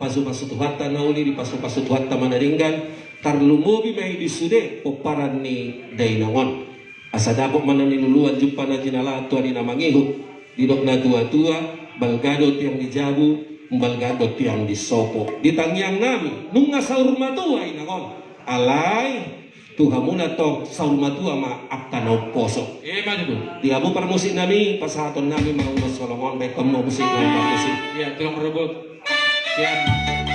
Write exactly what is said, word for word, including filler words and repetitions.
Pasupasu Tuhanta na uli, dipasupasu Tuhanta ma na denggan. Tarlumobi ma i di sude pomparan ni dainang on. Asa dapot ma na niluluan, jumpa na jinalahan tu ari na mangihut. Didok na tuatua, balga do tiang di jabu, balga do tiang di sopo. Di tangiang nami, nunga saur matua inang on. Alai tu hamuna tong saur matua ma angka na umposo. Ima tutu. Di hamu parmusik nami, pasahaton nami ma ulos holong on, baen hamu ma musik na umposo. Ia, tulang robot. Sian.